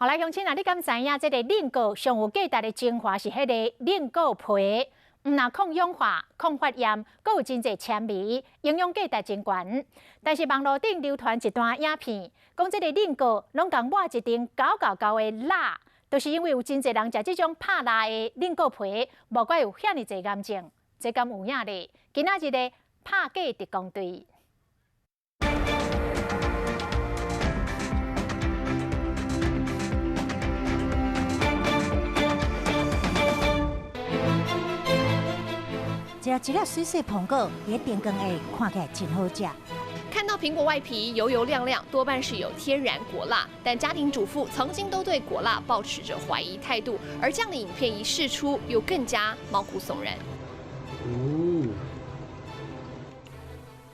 好來，鄉親啊，你敢知影這个冷果上有價值的精華是彼个冷果皮，毋但抗氧化、抗發炎，閣有真濟纖維，營養價值真懸。但是網路頂流傳一段影片，講這个冷果攏共抹一層厚厚厚的蠟，就是因為有真濟人食這種拍蠟的冷果皮，無怪有遐爾濟癌症，這敢有影咧？今仔日的拍假特工隊。食一粒水水蘋果，佇燈光下看起來真好食。看到蘋果外皮油油亮亮，多半是有天然果蠟。但家庭主婦曾經都對果蠟抱持著懷疑態度，而這樣的影片一釋出，又更加毛骨悚然。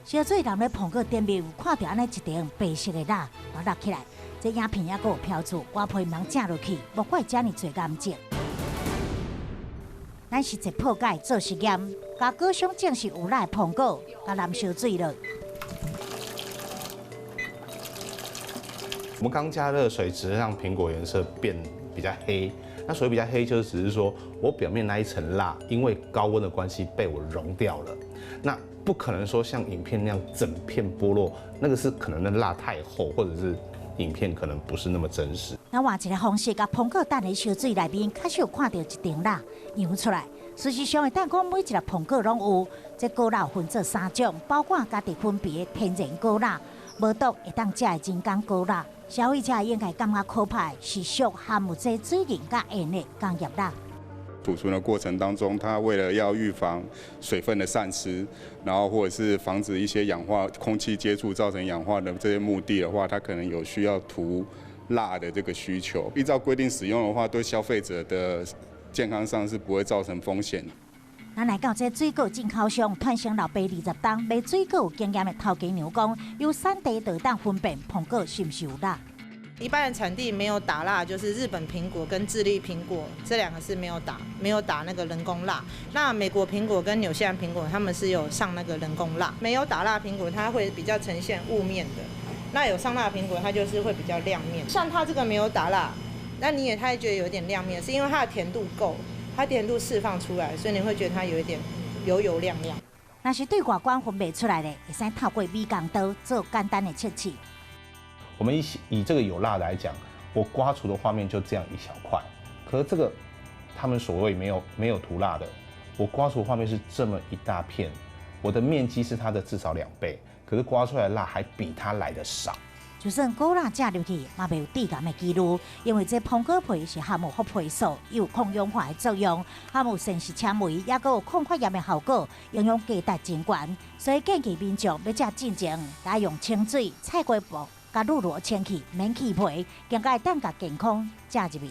燒水淋咧蘋果頂面有看著按呢一層白色的蠟，落起來，這影片猶閣有標註，外皮毋通食落去，無怪遮爾濟癌症。咱實際破解做實驗，共果商證實有蠟的蘋果，共淋燒水了。我們剛加熱水，只是讓蘋果顏色變比較黑。那所謂比較黑，就只是說我表面那一層蠟，因為高溫的關係被我溶掉了。那不可能說像影片那樣整片剝落，那個是可能的蠟太厚，或者是影片可能不是那麼真實。那換一個方式，共蘋果等佇燒水內面，確實有看到一層蠟揚出來。事實上，會當講每一粒蘋果攏有。這果蠟分做三種，包括家己分別的天然果蠟，無毒會當食的人工果蠟。消費者應該感覺可怕的是屬含有這水銀佮鹽的工業蠟。儲存的過程當中，它為了要預防水分的散失，然後或者是防止一些氧化空氣接觸造成氧化的這些目的的話，它可能有需要塗蠟的這個需求。依照規定使用的話，對消費者的健康上是不會造成風險。咱來到這水果進口商傳承老爸20冬賣水果有經驗的頭家娘講，由產地就當分辨蘋果是毋是有蠟。一般的產地沒有打蠟，就是日本蘋果跟智利蘋果這兩個是沒有打那個人工蠟。那美國蘋果跟紐西蘭蘋果，他們是有上那個人工蠟。沒有打蠟蘋果，它會比較呈現霧面的；那有上蠟蘋果，它就是會比較亮面。像它這個沒有打蠟，那你也它覺得有點亮面，是因為它的甜度夠，它甜度釋放出來，所以你會覺得它有一點油油亮亮。若是對外觀分袂出來咧，會使透過美工刀做簡單的測試。我們以這個有蠟來講，我刮除的畫面就這樣一小塊，可是這個他們所謂沒有塗蠟的，我刮除畫面是這麼一大片，我的面積是它的至少2倍，可是刮出來的蠟還比它來得少。就算果蠟食入去，嘛袂有致癌的幾率，因為這蘋果皮是含有覆皮素，有抗氧化的作用，含有膳食纖維，猶閣有抗發炎的效果，營養價值真懸。所以建議民眾欲食進前，愛用清水、菜瓜布共滷螺清氣，免去皮，更加會當共健康食入去。